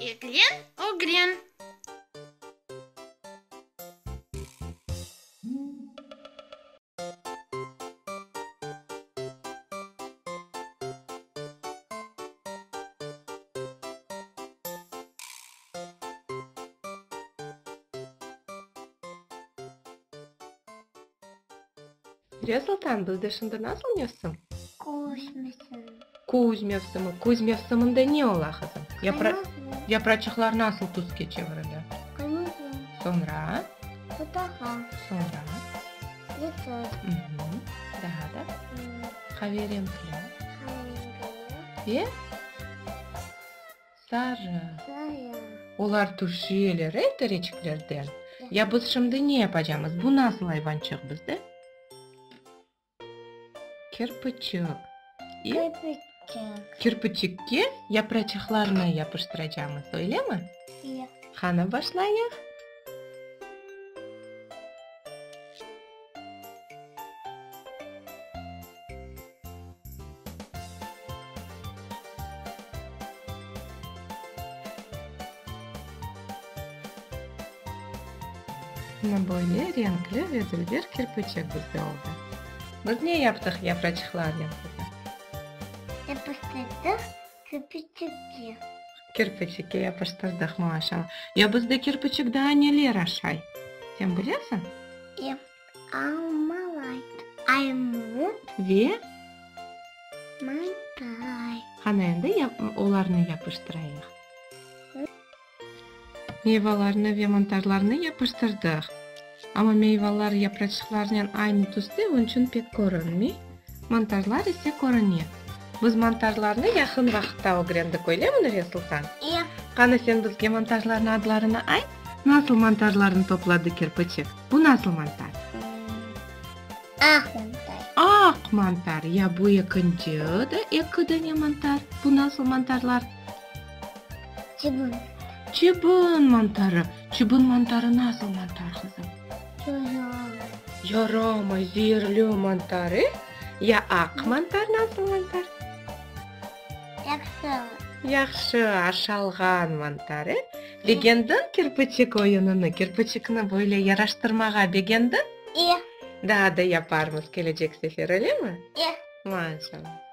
Eglen, ögren. Resultan, bizde şimdi nasıl mevsim? Küz mevsimi. Küz mevsimi. Küz mevsiminde ne ola, qızım? Qırmızı. Yapraçıqlar nasıl tüske çevirile? Qırmızı. Soñra? Portaqal. Soñra? Yeşil. Daa da? Qaverenkli. Qaverenkli. Ve? Sarı. Sarı. Olar tüşeler, e, tereçiklerden. Ya biz şimdi ne yapacamız? Bu nasıl ayvançıq bizde? Kirpiçik. E? Kirpiçik. Kirpiçikke yapraçıqlarnı yapıştıracamız, öylemi? Yoq. Qani, başlayıq. Mına böyle renkli ve dülber kirpiçik bizde oldı. Biz ne yaptıq yapraçıqlarnen, qızım? Yapıştırdıq kirpiçikke. Kirpiçikke yapıştırdıq, maşallah. Ya bizde kirpiçik daa neler aşay? Sen bilesiñ? Yoq. Almalay, armut. Ve? Mantar. Qana endi olarnı yapıştırayıq. Meyvalarnı ve mantarlarnı yapıştırdıq. Amma meyvalar yapraçıqlarnen aynı tüste, onıñ içün pek körünmey. Mantarlar ise körüne. Biz mantarlarnı yaqın vaqıtta ögrendik, öylemi, Nuriye Sultan? Yoq. Qana sen bizge mantarlarnıñ adlarını ayt. Nasıl mantarlarnı topladı kirpiçik? Bu nasıl mantar? Aq mantar. Aq mantar. Ya bu ekinci de eki dane mantar. Bu nasıl mantarlar? Çıbın. Çıbın mantarı. Çıbın mantarı nasıl mantar, qızım? Yaramay. Yaramay, zeerli mantar, e? Ya aq mantar nasıl mantar? Yahşı. Yahşı, aşalğan mantar, e? Begendiñ kirpiçik oyunını, kirpiçikni böyle yaraştırmağa begendiñ? E. Daa da yaparmız kelecek sefer, öylemi? E. Maşallah.